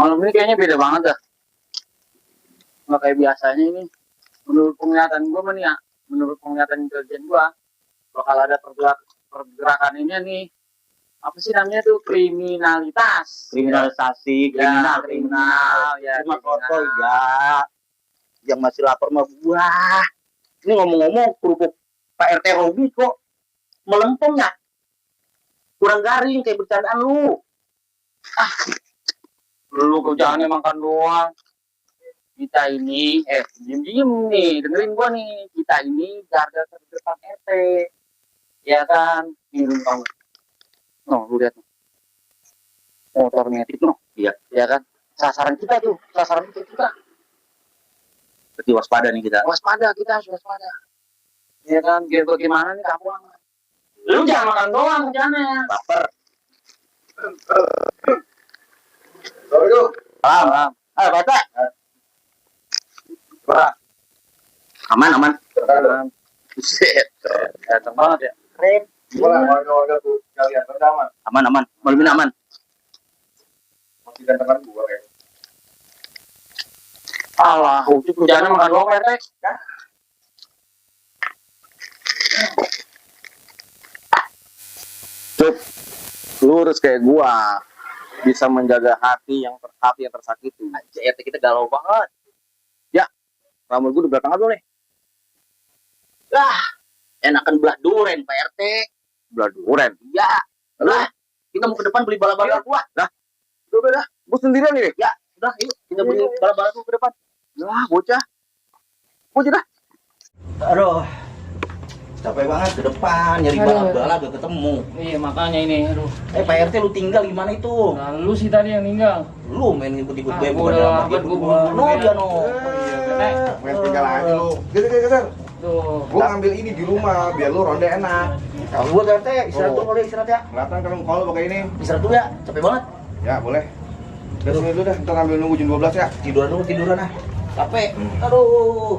Malam ini kayaknya beda banget dah. Nggak kayak biasanya ini. Menurut penglihatan gue nih ya, menurut penglihatan intelijen gue, bakal ada pergerakan ini nih. Apa sih namanya tuh, kriminalitas. Kriminalisasi, Kriminal, ya. Cuma foto ya. Yang masih lapar mah buah. Ini ngomong-ngomong kerupuk Pak RT Robi kok melempem ya? Kurang garing kayak bercandaan lu. Lu kerjaannya makan doang. Kita ini, diem nih, dengerin gua nih. Kita ini garda terdepan RT. Ya kan? Minum kamu. No, lu lihat. Motor metik no. Iya. Ya kan? Sasaran kita tuh, sasaran kita. Berarti waspada nih kita. Waspada, kita harus waspada. Ya kan? Biar bagaimana nih kamu? Lu jangan makan doang kerjaannya. Baper. Aduh. Paham. Baca. Aman. Buset. Datang banget ya. Keren. Gimana warga-warga tuh kalian pertama Aman. Malam ini aman. masih gantengan gua kayak Alah, ujuk kerjaannya makan doang Pak RT. Cuk, lurus kayak gua bisa menjaga hati yang tersakiti. Anjir, RT kita galau banget. Rambut gua di belakang lu nih. Lah, enakan belah duren Pak RT. Belah duren. Iya. Lah, kita mau ke depan beli bala-bala gua. Udah, gua sendirian nih. Ya, udah yuk kita beli bala-bala gua ke depan. Lah, bocah. Bocah dah. Aduh. Capek banget ke depan nyari bala-bala gak ketemu. Iya, makanya ini. Aduh. Pak RT lu tinggal gimana itu? Nah, lu sih tadi yang tinggal. Lu main ikut-ikut gue gua udah lambat, gua No, dia no. main tinggal aja lu geser Tuh. gua ngambil ini di rumah biar lu ronde enak Kalau gua RT istirahat dulu boleh istirahat ya. kelihatan kan kalau pakai ini Istirahat dulu ya, capek banget. ya boleh udah sini dulu dah ntar ambil nunggu jam 12 ya Tiduran ah. Capek. Aduh.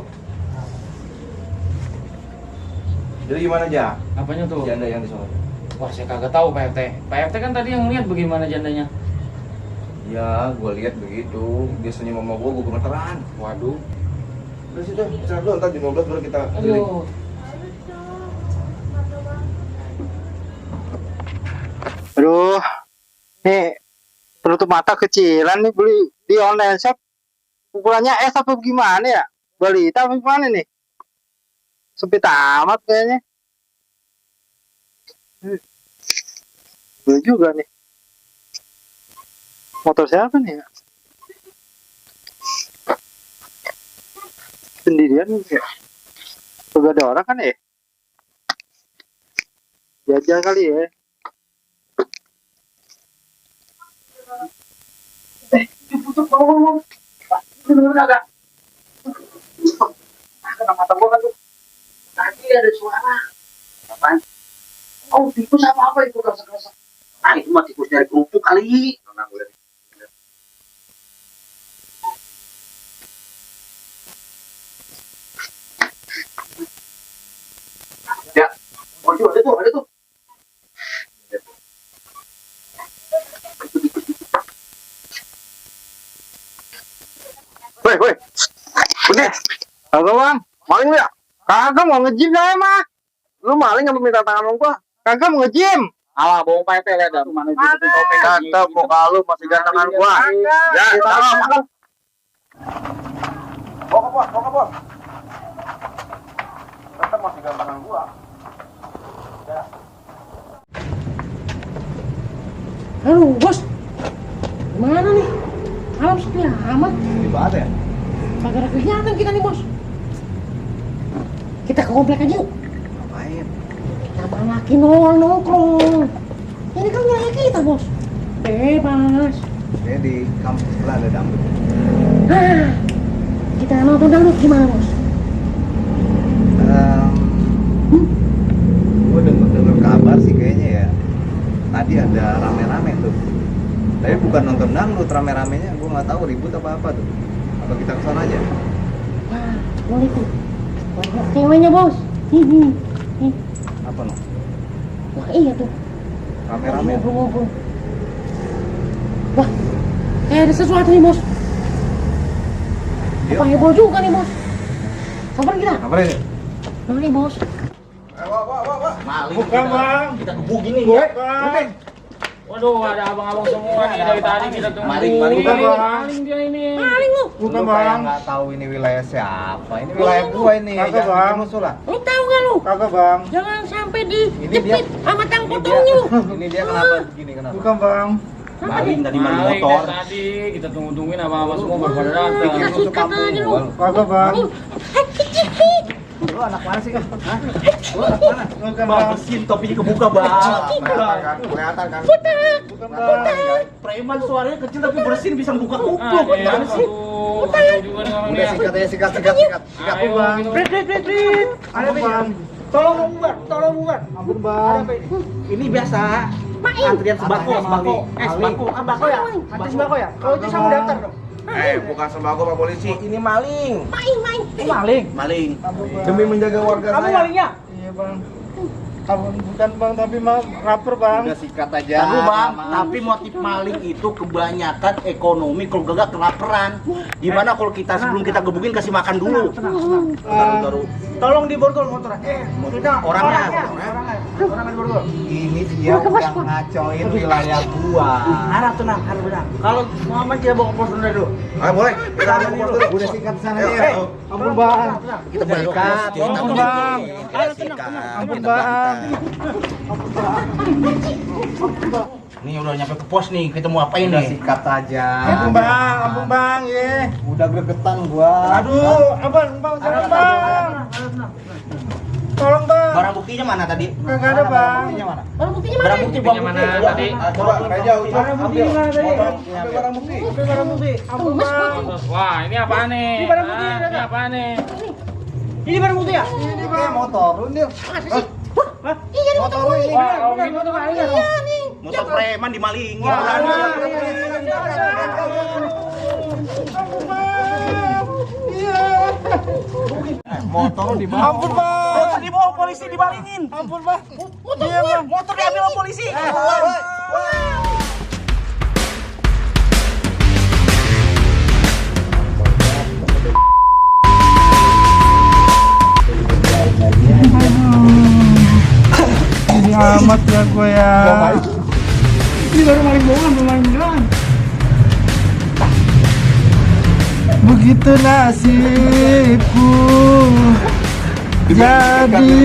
jadi gimana aja Apanya tuh? janda yang di sana Wah, saya kagak tahu Pak RT. Pak RT kan tadi yang lihat bagaimana jandanya. ya gua lihat begitu dia senyum sama gua gemeteran Waduh. udah situ istirahat dulu ntar jam 12 baru kita keliling Aduh. Aduh. Nih penutup mata kecilan nih beli di online shop. Ukurannya S apa gimana ya? Balita apa gimana nih? Sempit amat kayaknya. Beli juga nih. Motor siapa nih ya? Sendirian ya? Gak ada orang kan ya? Jajah kali ya? Bener-bener kena mata gua kan tuh. Tadi ada suara. Apaan? Oh, tikus apa itu kerasa-kerasa. Ah, itu mah tikus nyari kerupuk kali. Tenang, boleh. Ya. Oh, ada tuh. Woi. Udah. Kagak bang, maling lu ya? Kagak mau nge-gym saya mah. Lu maling apa minta tangan sama gua? Kagak mau nge-gym. Alah, bohong Pak RT lihat dah. Mana itu topeng. Cakep muka lu masih gantengan gua. Ya, makan. Bawa ke bos. Tetap masih gantengan gua. Halo bos, gimana nih? Malam sepi amat. Di banget ya? Kagak ada kegiatan kita nih bos. Kita ke komplek aja yuk. Ngapain? Kita laki nongkrong. Ini kan wilayah kita bos. Bebas. Kayaknya di kampus sebelah ada dangdut. Nah, kita nonton dangdut gimana bos? Gue denger kabar sih kayaknya ya. Tadi ada rame-rame tuh. Tapi bukan nonton dangdut rame-ramenya, gue nggak tahu ribut apa tuh. Apa kita kesana aja? Wah, boleh tuh. Banyak ceweknya bos. Hihi. Apa no? Wah iya tuh. Rame-rame. Ngobrol. Wah, Ada sesuatu nih bos. Apa heboh juga nih bos. Sabar kita. Apa ini? Nah nih bos. Maling Bukan, Bang. kita gebugin nih. Bukan. Waduh, ada abang-abang semua nih dari tadi kita tunggu. Maling. Bukan, Bang. Maling dia ini. Maling lu. Bukan, Lu kayak Bang. nggak tahu ini wilayah siapa. Ini wilayah gua ini. Kagak, Jangan Bang. bikin musuh lah. Lu tahu gak lu? Kagak, Bang. Jangan sampai Ini dia. dijepit sama tang Ini dia. potongnya lu. Ini dia kenapa begini kenapa? Bukan, Bang. Maling tadi maling Maling motor. dari tadi kita tungguin abang-abang semua baru pada datang. Bikin musuh Sikat kampung aja lu. gua. Kagak, Bang. Lu anak mana sih kan? Hah? Bukan, Bang, Bang. bersihin topinya kebuka, Bang. Kelihatan kan? Kelihatan kan? Bukan, Bang. Preman suaranya kecil tapi bersin bisa buka Ah, kupluk. iya, Gimana sih? aduh, kacau juga nih orang Udah dia. sikat aja, sikat. Sikat. Ayo, Bang. kita- Ampun, Bang. Tolong bubar, tolong bubar. Ampun, Bang. Ini biasa. Antrian sembako, sembako. Sembako. Sembako ya? Antrian sembako ya? Kalau itu sama daftar dong. Bukan sembako Pak Polisi. Ini maling. Maling. Maling. Demi menjaga warga Kamu saya. malingnya? Iya, Bang. Ampun, bukan, Bang, tapi lapar, Bang. Udah sikat aja. Tahu bang, Mama. tapi motif maling itu kebanyakan ekonomi, kalau gak kelaparan. Gimana kalau kita sebelum kita gebukin kasih makan dulu? Taruh. Tolong diborgol motornya. Orangnya. Orangnya diborgol. Ini dia udah ngacoin wilayah gua. Harap tenang, harap tenang. Kalau Muhammad kita bawa ke pos ronda dulu. Ayo boleh. Kita ambil pos dulu. Udah sikat sana ya. Ampun, Bang. Kita berikan. Ampun, Bang. Ampun, Bang. Nih udah nyampe ke pos nih, kita mau apain Udah nih? sikat aja. Ampun, Bang. Ye. Udah gregetan gua. Aduh, Abang, tolong, Bang. Tolong, Bang. Barang buktinya mana tadi? Kagak ada, Bang. Mana? Barang buktinya Barang mana? bukti, Buktinya mana tadi? Coba Reja ucap. Barang bukti mana tadi? Ambil barang bukti. Barang bukti. Ampun, Bang. Wah, ini apaan nih? Ini barang bukti, Ah, ada. ini apaan nih? Ini barang bukti ya? Ini kayak motor lu nih. Iya, nih motor gue. Wah, oh, ini motor kalian. Iya nih. Motor preman dimalingin. Motor lu di bawah. Ampun, Bang. Motor dibawa polisi dimalingin. Ampun, Bang. Iya, Bang. Motor diambil sama polisi. Ini amat ya gue ya. Ini baru maling bohongan, belum maling beneran. Begitu nasibku jadi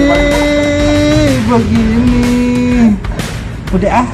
begini. Udah ah.